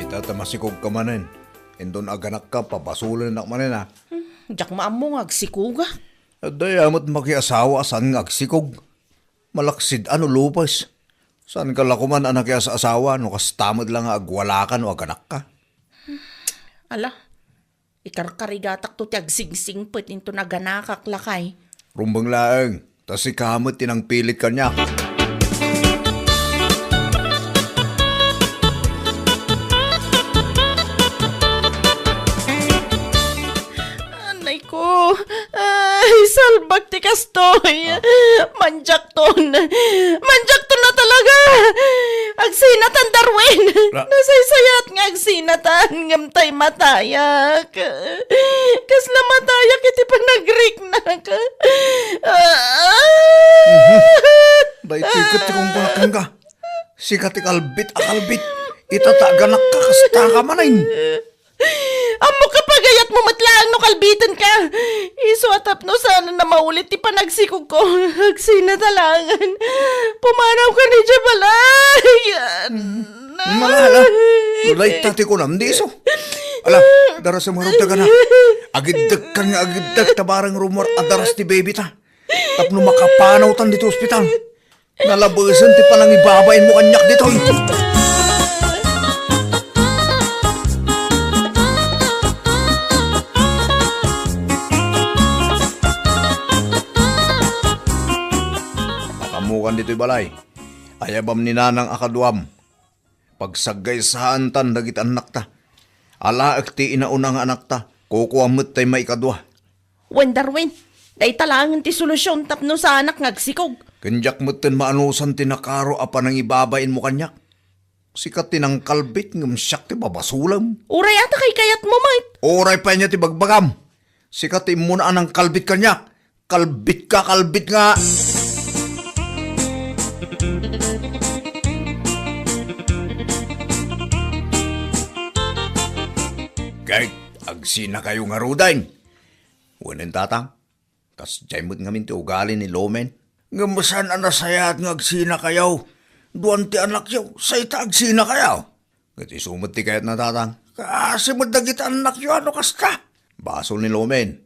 Ita ta masikogka manen. Inton aganakka, pabasolennak manen, a. Hmm, diak maammo nga agsikogak. Adda met makiasawa a saan nga agsikog. Malaksid a no lupes. Saanka la koman a nakias-asawa no kasta met la nga agwalaka no aganakka. Ala, ikarkarigatakto ti agsingsingpet inton aganakak lakay. Rumbeng laeng, ta sika met ti nangpilit kaniak. Anay ko, ay, salbag ti kastoy. Ah. Mandiakton. Mandiakton a talaga. Agsinatan, Darwin. Ra- Nasaysayat nga agsinatan, ngem tay matayak. Kasla matayak iti panagriknak. Ah. Mhm. Daytoy ket ti kunkunak kenka. Sika ti kalbit a kalbit. Ita ta aganakka, kasta ka manen. Ammok a pagayatmo met laeng no kalbitenka. Isu a tapno saan a maulit ti panagsikogko. Agsina ta laengen. Pumanawka idiay balay. Malala. No dayta ti kunam, di isu. Ala, darasem ngarud dagana. Agiddekkan nga agiddek ta bareng rummuar a daras ti baby ta. Tapno makapanawtan ditoy ospital. Nalabesen ti panangibabainmo kaniak ditoy. Makaammokan ditoy balay. Ayabam ni nanang a kaduam. Pagsaggaysaan tan dagiti annakta. Alaek ti inauna nga anakta, kukuam met tay maikadua. Wen, Darwin, dayta laengen ti solusion tapno saanak nga agsikog. Ken diak metten maanusan ti nakaro a panangibabainmo kaniak. Sika ti nangkalbit ngem siak ti babasolem. Uray a ta kaykayatmo met. Uray pay ania ti bagbagam. Sika ti immuna a nangkalbit kaniak. Kalbit ka, kalbit nga. Kay, agsinakayo ngaruden. Wen, tatang. Kasdiay met ngamin ti ugali ni Lomen. Ngem saan a nasayaat nga agsinakayo. Duan ti anakyo, say ta agsinakayo. Ket isu met ti kayatna, Tatang. Kaasi met dagiti annakyo a no kasta. Basol ni Lomen.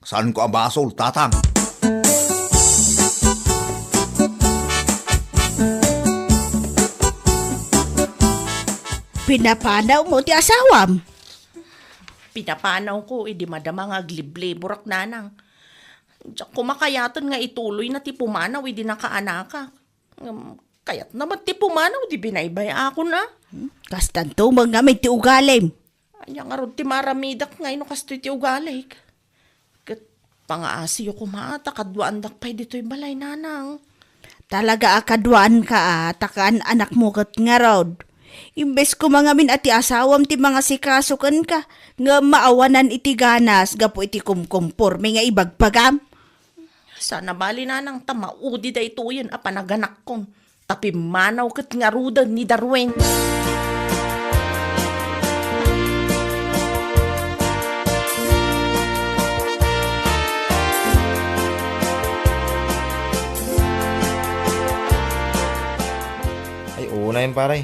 Saanko a basol, Tatang. Pinapanawmo ti asawam? Pinapanawko idi madama nga aglibliburak, Nanang. Diak koma kayaten nga ituloyna ti pumanaw idi nakaanakak. Ngem, kayatna met ti pumanaw, di binaybay-akon a. Hmm? Kastanto met ngamin ti ugalim. Ania ngarud ti maaramidak ngay no kastoy ti ugalik? Ket pangaasiyo koma ta kaduaandak pay ditoy balay, Nanang. Talaga a kaduaanka a, ta kaan-anakmo ket ngarud. Imbes koma ngamin a ti asawam ti mangasikaso kenka, nga maawanan iti ganas gapu iti kumkumporme nga ibagbagam. Saan a bali, Nanang, ta maudi daytoyen a panaganakkon, ta pimmanaw ket ngaruden ni Darwin. Ay, unay, pare.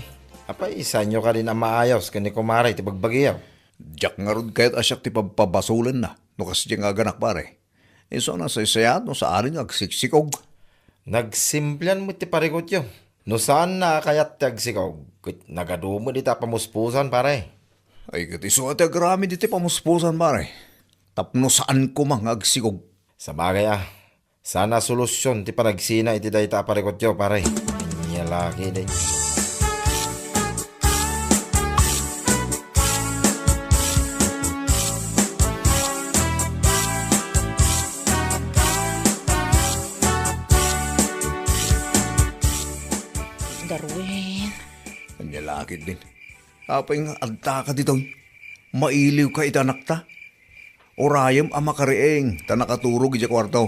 Apay, saanyo kadin a maayos ken ni kumare ti bagbagiyo? Diak ngarud kayat a siak ti pabpabasolenna no kasdiay nga aganak, pare. Isu a nasaysayaat no saanen nga agsiksikog. Nagsimplian met ti parikutyo. No saanna a kayat ti agsikog, ket nagadu met ita a pamuspusan, pare. Ay, ket isu a ti agraman iti pamuspusan, pare. Tapno saan koma nga agsikog. Sabagay a, saan a solusion ti panagsina iti dayta a parikutyo, pare. Ania la ketdin. Darwin. Ania la ketdin. Apay nga adtaka ditoy? Mailiwka iti anakta? Urayem a makariing ta nakaturog idiay kuarto.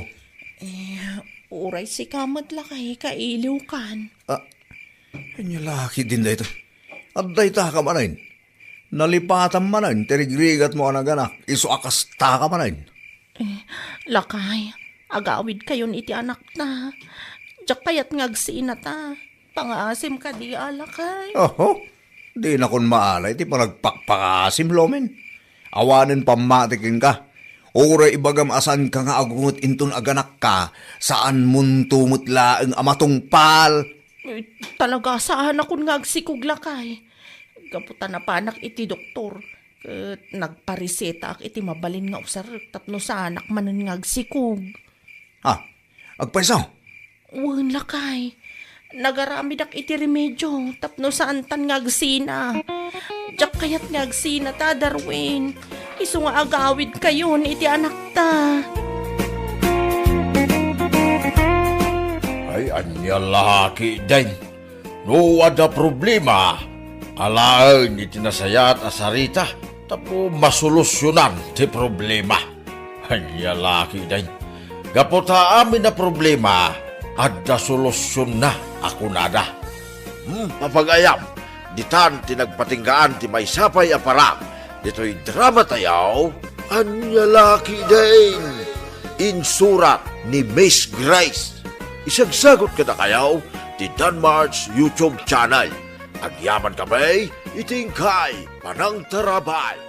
Eh, uray sika met lakay, kailiwkan. Ah, ania la ketdin daytoy? Adda itaka manen. Nalipatam manen ti rigrigatmo a naganak, isu a kastaka manen. Eh, lakay, agawidkayon iti anakta. Diak kayat nga agsinata. Pangaasim kadi a, lakay? Oho, dinakon maala iti panagpakpakaasim, Lomen. Awanen pammati kenka. Uray ibagam a saanka nga agunget inton aganakka, saanmonto met laeng a matungpal. Eh, talaga, saanakon nga agsikog, lakay. Gapu ta napanak iti doktor, ket nagparesetaak iti mabalin nga usarek tapno saanak manen nga agsikog. Ah, agpayso? Wen, lakay. Nagaramidak iti remedio tapno saantan nga agsina. Diak kayat nga agsinata, Darwin. Isu nga agawidkayon iti anakta. Ay, ania la ketdin. No adda problema, alaen iti nasayaat a sarita tapno masolusionan ti problema. Ania la ketdin. Gapu ta amin a problema, adda solusionna a kunada. Hmm, mapagayam, ditan ti nagpatinggaan ti maysa pay a parak ditoy drama tayo. Ania la ketdin. Insurat ni Miss Grace. Isagsagut kadakayo ti Danmar's YouTube channel. Agyaman kami iti inkay panangtarabay.